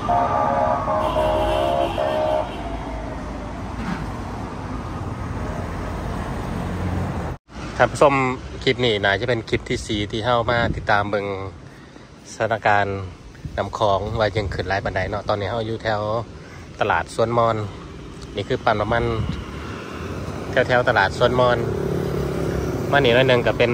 ທ່ານຜູ້ຊົມ, ຄລິບນີ້ໜ້າຈະເປັນຄລິບທີສີ່ ທີ່ເຮົາມາຕິດຕາມເບິ່ງ ສະຖານະການນ້ຳຂອງວ່າຍັງຂຶ້ນຫຼາຍປານໃດເນາະ. ຕອນນີ້ເຮົາຢູ່ແຖວຕະຫຼາດສວນມອນ, ນີ້ຄືປ້ຳນ້ຳມັນແຖວໆຕະຫຼາດສວນມອນ. ມານີ້ໜ້ອຍໜຶ່ງກໍເປັນ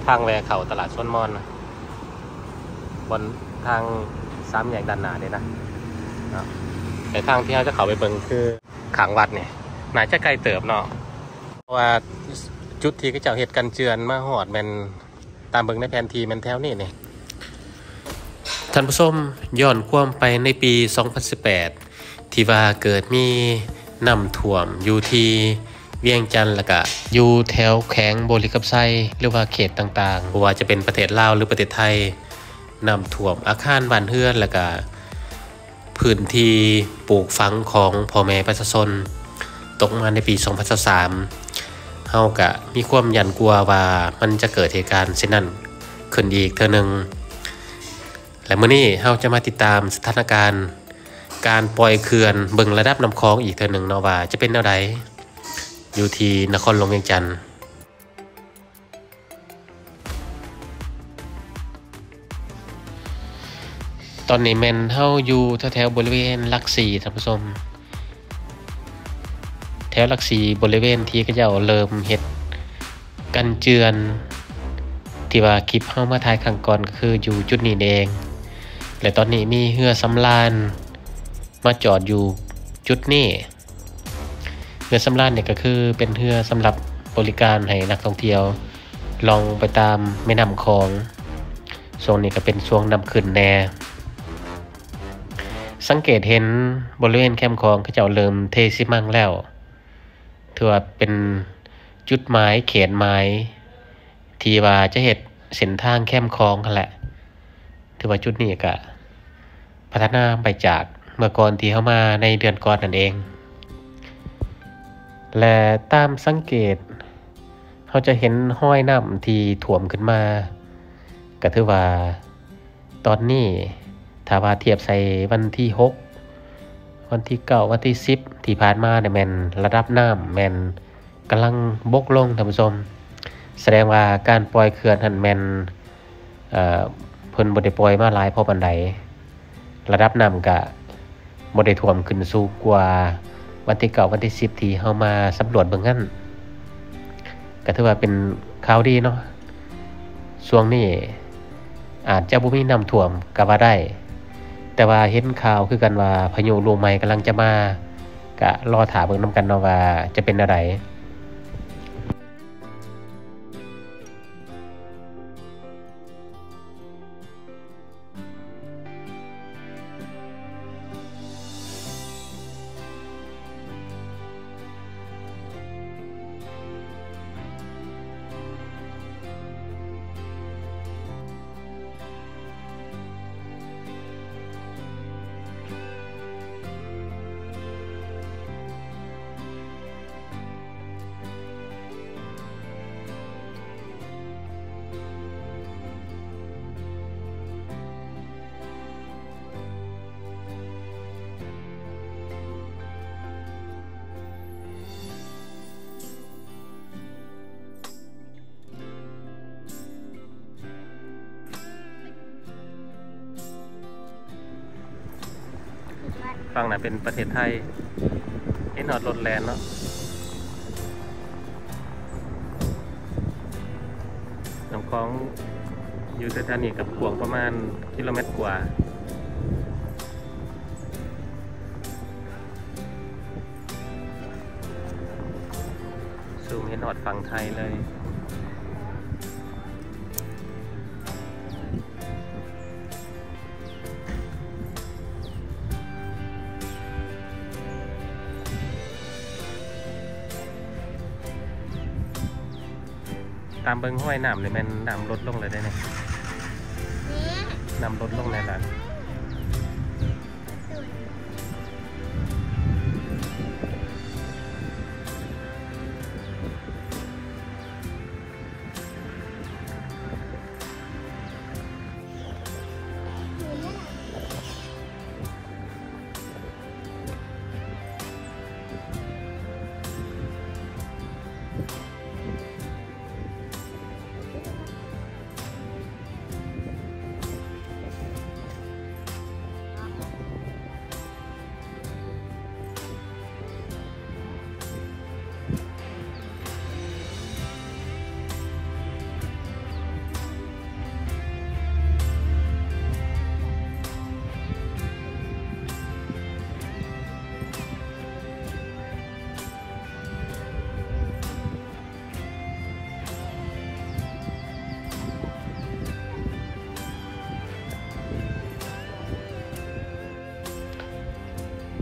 ທາງແວ່ເຂົ້າຕະຫຼາດສວນມອນ, ບ່ອນທາງສາມແຍກດ້ານໜ້ານີ້ນະເນາະ. ແຕ່ທາງທີ່ເຮົາຈະເຂົ້າໄປເບິ່ງຄືຂ້າງວັດນີ້ ໜ້າຈະໄກເຕີບເນາະ, ເພາະວ່າຈຸດທີ່ເຂົາເຈົ້າເຮັດກັນເຈື່ອນມາຮອດແມ່ນ ຕາມເບິ່ງໃນແຜນທີ່ແມ່ນແຖວນີ້ນີ້. ທ່ານຜູ້ຊົມ, ຍ້ອນຄວາມໄປໃນປີສອງພັນສິບແປດ ທີ່ວ່າເກີດມີນ້ຳຖ້ວມຢູ່ທີ່ວຽງຈັນ ແລ້ວກະຢູ່ແຖວແຂວງບໍລິຄຳໄຊ ຫຼືວ່າເຂດຕ່າງໆ, ບໍ່ວ່າຈະເປັນປະເທດລາວ ຫຼື ປະເທດໄທ, ນ້ຳຖ້ວມອາຄານບ້ານເຮືອນ ແລ້ວກະ ພື້ນທີ່ປູກຝັງຂອງພໍ່ແມ່ປະຊາຊົນ ຕົກມາໃນປີສອງພັນຊາວສາມ, ເຮົາກະມີຄວາມຢ້ານກົວວ່າມັນຈະເກີດເຫດການເຊັ່ນນັ້ນຂຶ້ນອີກເທື່ອໜຶ່ງ. ແລະ ມື້ນີ້ເຮົາຈະມາຕິດຕາມສະຖານະການການປ່ອຍເຂື່ອນ, ເບິ່ງລະດັບນ້ຳຂອງອີກເທື່ອໜຶ່ງເນາະ ວ່າຈະເປັນແນວໃດຢູ່ທີ່ນະຄອນຫຼວງວຽງຈັນ. ຕອນນີ້ແມ່ນເຮົາຢູ່ແຖວໆບໍລິເວນຫຼັກສີ່ ທ່ານຜູ້ຊົມ, ແຖວຫຼັກສີ່ ບໍລິເວນທີ່ເຂົາເຈົ້າເລີ່ມເຮັດກັນເຈື່ອນ ທີ່ວ່າຄລິບເຮົາມາຖ່າຍຄັ້ງກ່ອນ ກໍຄືຢູ່ຈຸດນີ້ເອງ. ແລະ ຕອນນີ້ມີເຮືອສຳລານມາຈອດຢູ່ຈຸດນີ້. ເຮືອສຳລານນີ້ກໍຄືເປັນເຮືອສຳລັບບໍລິການໃຫ້ນັກທ່ອງທ່ຽວລ່ອງໄປຕາມແມ່ນ້ຳຂອງ. ຊ່ວງນີ້ກໍເປັນຊ່ວງນ້ຳຂຶ້ນແດ່. ສັງເກດເຫັນບໍລິເວນແຄມຂອງເຂົາເຈົ້າເລີ່ມເທຊີມັງແລ້ວ, ຖືວ່າເປັນຈຸດໝາຍເຂດໝາຍ ທີ່ວ່າຈະເຮັດເສັ້ນທາງແຄມຂອງຫັ້ນແຫຼະ. ຖືວ່າຈຸດນີ້ກະພັດທະນາໄປຈາກເມື່ອກ່ອນທີ່ເຮົາມາໃນເດືອນກ່ອນນັ້ນເອງ ແລະ ຕາມສັງເກດເຮົາຈະເຫັນຮອຍນ້ຳທີ່ຖ້ວມຂຶ້ນມາ. ກະຖືວ່າຕອນນີ້ ຖ້າວ່າທຽບໃສ່ວັນທີຫົກ ວັນທີເກົ້າ ວັນທີສິບ ທີ່ຜ່ານມານີ້ ແມ່ນລະດັບນ້ຳແມ່ນ ກຳລັງບົກລົງ ທ່ານຜູ້ຊົມ. ສະແດງວ່າການປ່ອຍເຂື່ອນຫັ້ນແມ່ນ ເອີ ເພິ່ນບໍ່ໄດ້ປ່ອຍມາຫຼາຍພໍປານໃດ. ລະດັບນ້ຳກະບໍ່ໄດ້ຖ້ວມຂຶ້ນສູງກວ່າວັນທີເກົ້າ ວັນທີສິບ ທີ່ເຮົາມາສຳຫຼວດເບິ່ງນັ້ນ. ກະຖືວ່າເປັນຂ່າວດີເນາະ. ຊ່ວງນີ້ອາດຈະບໍ່ມີນ້ຳຖ້ວມກໍວ່າໄດ້, ແຕ່ວ່າເຫັນຂ່າວຄືກັນວ່າພາຍຸລູກໃໝ່ກຳລັງຈະມາ, ກະລໍຖ້າເບິ່ງນຳກັນເນາະວ່າຈະເປັນແນວໃດ. ຝັ່ງນັ້ນເປັນປະເທດໄທ, ເຫັນຮອດລົດແລ່ນເນາະ. ນ້ຳຂອງຢູ່ແຖວໆນີ້ກໍກວ້າງປະມານກິໂລແມັດກວ່າ. ຊູມເຫັນຮອດຝັ່ງໄທເລີຍ. ຕາມເບິ່ງຮອຍນ້ຳນີ້ແມ່ນນ້ຳລົດລົງແລ້ວເດ້ນີ້. ນ້ຳລົດລົງແລ້ວລະ.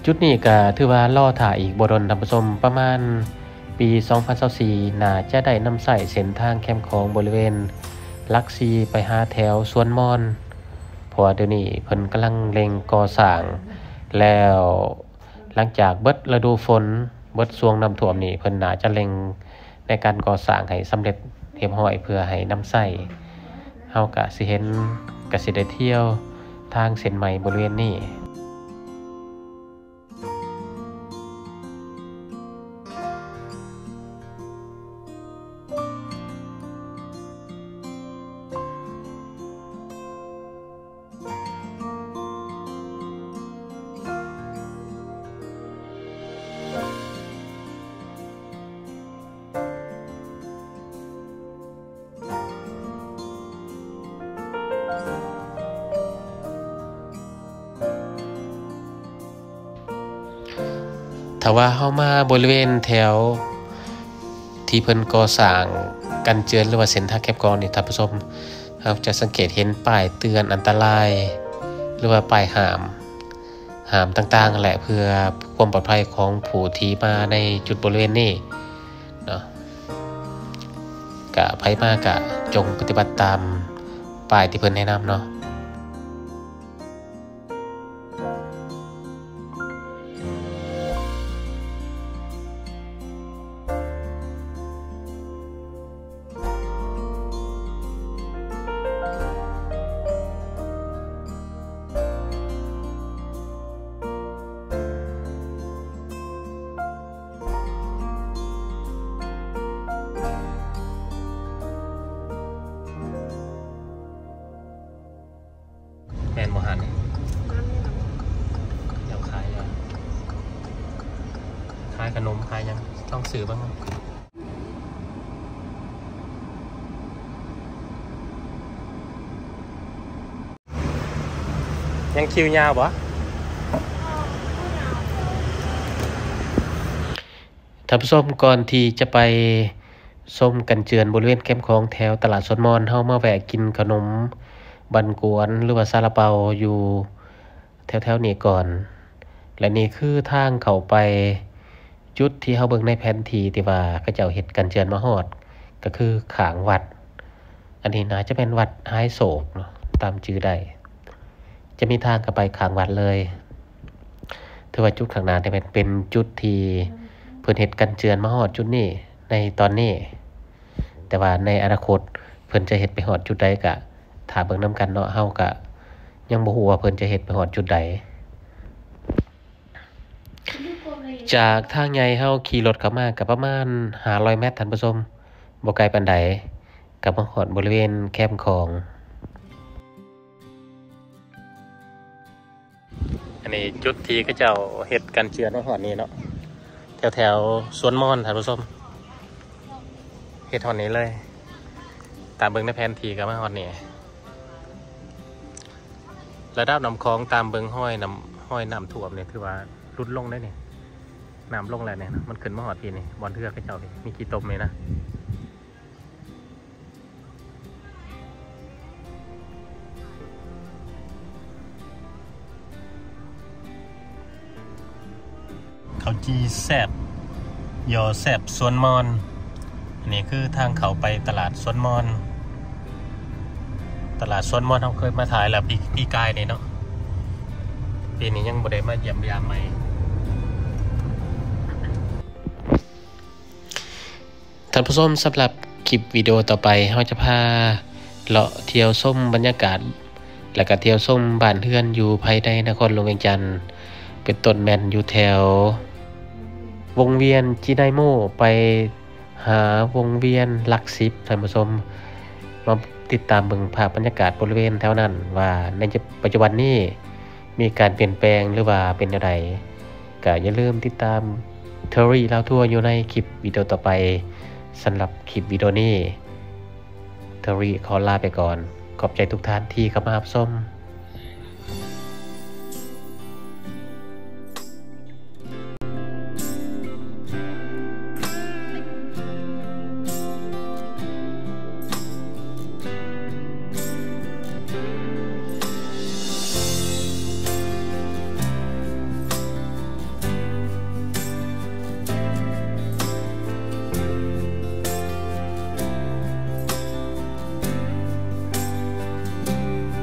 ຈຸດນີ້ກໍຖືວ່າລໍຖ້າອີກບໍ່ດົນທ່ານຜູ້ຊົມ, ປະມານປີສອງພັນຊາວສີ່ ໜ້າຈະໄດ້ນຳໃຊ້ເສັ້ນທາງແຄມຂອງບໍລິເວນຫຼັກສີ່ໄປຫາແຖວສວນມອນ, ເພາະວ່າດຽວນີ້ເພິ່ນກຳລັງເລັ່ງກໍ່ສ້າງ ແລ້ວຫຼັງຈາກເບິດລະດູຝົນ ເບິດຊ່ວງນ້ຳຖ້ວມນີ້ ເພິ່ນໜ້າຈະເລັ່ງ ໃນການກໍ່ສ້າງໃຫ້ສຳເລັດຮຽບຮ້ອຍ ເພື່ອໃຫ້ນຳໃຊ້. ເຮົາກະຊິເຫັນ ກະຊິໄດ້ທ່ຽວທາງເສັ້ນໃໝ່ບໍລິເວນນີ້. ຖ້າວ່າເຮົາມາບໍລິເວນແຖວທີ່ເພິ່ນກໍ່ສ້າງກັນເຈື່ອນ ຫຼືວ່າເສັ້ນທາງແຄບຂອງນີ້ ທ່ານຜູ້ຊົມ ເຮົາຈະສັງເກດເຫັນປ້າຍເຕືອນອັນຕະລາຍ ຫຼືວ່າປ້າຍຫ້າມ ຫ້າມຕ່າງໆ ແຫຼະ ເພື່ອຄວາມປອດໄພຂອງຜູ້ທີ່ມາໃນຈຸດບໍລິເວນນີ້ເນາະ. ກະໃຜມາກະຈົ່ງປະຕິບັດຕາມປ້າຍທີ່ເພິ່ນແນະນຳເນາະ. ແມ່ນບໍ່ຫັ້ນ? ເຈົ້າຂາຍຫຍັງ? ຂາຍຂະໜົມ ຂາຍຫຍັງ? ລອງຊື້ເບິ່ງ. ຍັງຄິວຍາວບໍ່? ທ່ານຜູ້ຊົມ, ກ່ອນທີ່ຈະໄປຊົມກັນເຈື່ອນບໍລິເວນແຄມຂອງແຖວຕະຫຼາດສວນມອນ, ເຮົາມາແວະກິນຂະໜົມບັນກວນ ຫຼືວ່າຊາລາເປົາຢູ່ແຖວໆນີ້ກ່ອນ. ແລະ ນີ້ຄືທາງເຂົ້າໄປ ຈຸດທີ່ເຮົາເບິ່ງໃນແຜນທີ່ທີ່ວ່າເຂົາເຈົ້າເຮັດກັນເຈື່ອນມາຮອດ ກໍຄືຂ້າງວັດ. ອັນນີ້ໜ້າຈະແມ່ນວັດຫາຍໂສກເນາະ ຕາມຈື່ໄດ້. ຈະມີທາງເຂົ້າໄປຂ້າງວັດເລີຍ. ຖືວ່າຈຸດຂ້າງໜ້ານີ້ແມ່ນເປັນຈຸດທີ່ເພິ່ນເຮັດກັນເຈື່ອນມາຮອດຈຸດນີ້ໃນຕອນນີ້. ແຕ່ວ່າໃນອະນາຄົດເພິ່ນຈະເຮັດໄປຮອດຈຸດໃດ ກະຖ້າເບິ່ງນຳກັນເນາະ. ເຮົາກະຍັງບໍ່ຮູ້ວ່າເພິ່ນຈະເຮັດໄປຮອດຈຸດໃດ. ຈາກທາງໃຫຍ່ເຮົາຂີ່ລົດເຂົ້າມາກໍປະມານຫ້າຮ້ອຍແມັດ ທ່ານຜູ້ຊົມ, ບໍ່ໄກປານໃດ ກໍມາຮອດບໍລິເວນແຄມຂອງ. ອັນນີ້ຈຸດທີ່ເຂົາເຈົ້າເຮັດກັນເຈື່ອນມາຮອດນີ້ເນາະ, ແຖວໆສວນມອນ ທ່ານຜູ້ຊົມ. ເຮັດຮອດນີ້ເລີຍ, ຕາມເບິ່ງໃນແຜນທີ່ກໍມາຮອດນີ້. ລະດັບນ້ຳຂອງຕາມເບິ່ງຮອຍນ້ຳ ຮອຍນ້ຳຖ້ວມນີ້ ຖືວ່າຫຼຸດລົງໄດ໋ນີ້, ນ້ຳລົງແລ້ວນີ້ ມັນຂຶ້ນມາຮອດພີ້ນີ້ ບ່ອນເຮືອເຂົາເຈົ້າພີ້ ມີຂີ້ຕົມນີ້ນະ. ເຂົ້າຈີ່ແຊບ ຍໍແຊບສວນມອນ. ອັນນີ້ຄືທາງເຂົ້າໄປຕະຫຼາດສວນມອນ. ຕະຫຼາດສວນມອນເຮົາເຄີຍມາຖ່າຍແລ້ວ ປີ ປີກາຍນີ້ເນາະ, ປີນີ້ຍັງບໍ່ໄດ້ມາຢ້ຽມຢາມໃໝ່. ທ່ານຜູ້ຊົມ, ສຳລັບຄລິບວິດີໂອຕໍ່ໄປ ເຮົາຈະພາເລາະທ່ຽວຊົມບັນຍາກາດ ແລະ ກະທ່ຽວຊົມບ້ານເຮືອນຢູ່ພາຍໃນນະຄອນຫຼວງວຽງຈັນ, ເປັນຕົ້ນແມ່ນຢູ່ແຖວວົງວຽນຈີໄນໂມ ໄປຫາວົງວຽນຫຼັກສິບ. ທ່ານຜູ້ຊົມ ມາຕິດຕາມເບິ່ງພາບບັນຍາກາດບໍລິເວນແຖວນັ້ນ ວ່າໃນປັດຈຸບັນນີ້ມີການປ່ຽນແປງ ຫຼືວ່າເປັນແນວໃດ. ກະຢ່າລືມຕິດຕາມເທີຣີລາວທົວຢູ່ໃນຄລິບວິດີໂອຕໍ່ໄປ. ສຳລັບຄລິບວິດີໂອນີ້ ເທີຣີຂໍລາໄປກ່ອນ. ຂອບໃຈທຸກທ່ານທີ່ເຂົ້າມາຮັບຊົມ.